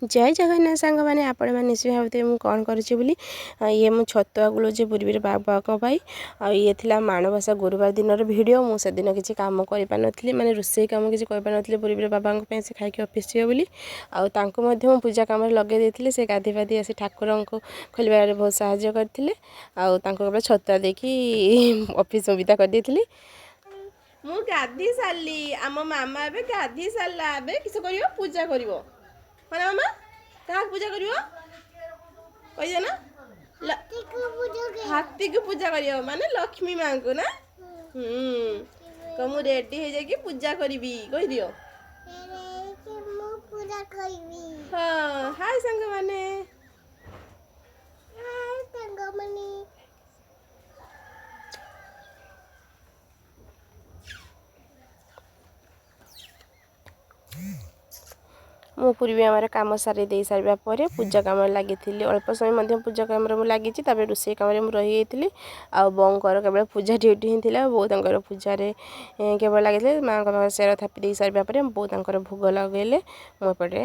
ଜୟ ଜଗନ୍ନାଥ ସାଙ୍ଗମାନେ, ଆପଣମାନେ ନିଶ୍ଚୟ ଭାବୁଥିବେ ମୁଁ କ'ଣ କରୁଛି ବୋଲି। ଇଏ ମୁଁ ଛତୁଆ ଗୋଳଉଛି ପୂର୍ବରୁ ବାବାଙ୍କ ପାଇଁ। ଆଉ ଇଏ ଥିଲା ମାଣବସା ଗୁରୁବାର ଦିନର ଭିଡ଼ିଓ। ମୁଁ ସେଦିନ କିଛି କାମ କରିପାରିନଥିଲି, ମାନେ ରୋଷେଇ କାମ କିଛି କରିପାରିନଥିଲି ପୂର୍ବରୁ ବାବାଙ୍କ ପାଇଁ, ସେ ଖାଇକି ଅଫିସ୍ ଯିବେ ବୋଲି। ଆଉ ତାଙ୍କୁ ମଧ୍ୟ ମୁଁ ପୂଜା କାମରେ ଲଗେଇ ଦେଇଥିଲି। ସେ ଗାଧୋଇ ପାଧୋଇ ଆସି ଠାକୁରଙ୍କୁ ଖୋଲିବାରେ ବହୁତ ସାହାଯ୍ୟ କରିଥିଲେ। ଆଉ ତାଙ୍କୁ କେବଳ ଛତୁଆ ଦେଇକି ଅଫିସ୍ ବିଦା କରିଦେଇଥିଲି। ମୁଁ ଗାଧି ସାରିଲି, ଆମ ମାମା ଏବେ ଗାଧି ସାରିଲା। ଏବେ କିସ କରିବ? ପୂଜା କରିବ। ମାନେ ମାମା କାହାକୁ ପୂଜା କରିବ କହିଦିଅ ନା? ହାତୀକୁ ପୂଜା କରିବ, ମାନେ ଲକ୍ଷ୍ମୀ ମାଙ୍କୁ ନା? ହୁଁ। ମୁଁ ରେଡି ହେଇଯାଇକି ପୂଜା କରିବି କହିଦିଅ। ହଁ, ହାଇ ସାଙ୍ଗମାନେ। ସାଙ୍ଗମାନେ, ମୁଁ ପୂର୍ବେ ଆମର କାମ ସାରି ଦେଇ ସାରିବା ପରେ ପୂଜା କାମରେ ଲାଗିଥିଲି। ଅଳ୍ପ ସମୟ ମଧ୍ୟ ପୂଜା କାମରେ ମୁଁ ଲାଗିଛି, ତାପରେ ରୋଷେଇ କାମରେ ମୁଁ ରହିଯାଇଥିଲି। ଆଉ ବୋଉଙ୍କର କେବଳ ପୂଜା ଡ୍ୟୁଟି ହିଁ ଥିଲା। ବୋଉ ତାଙ୍କର ପୂଜାରେ କେବଳ ଲାଗିଥିଲେ। ମାଆଙ୍କ ପାଖରେ ସେର ଥାପି ଦେଇ ସାରିବା ପରେ ବୋଉ ତାଙ୍କର ଭୋଗ ଲଗାଇଲେ। ମୁଁ ଏପଟେ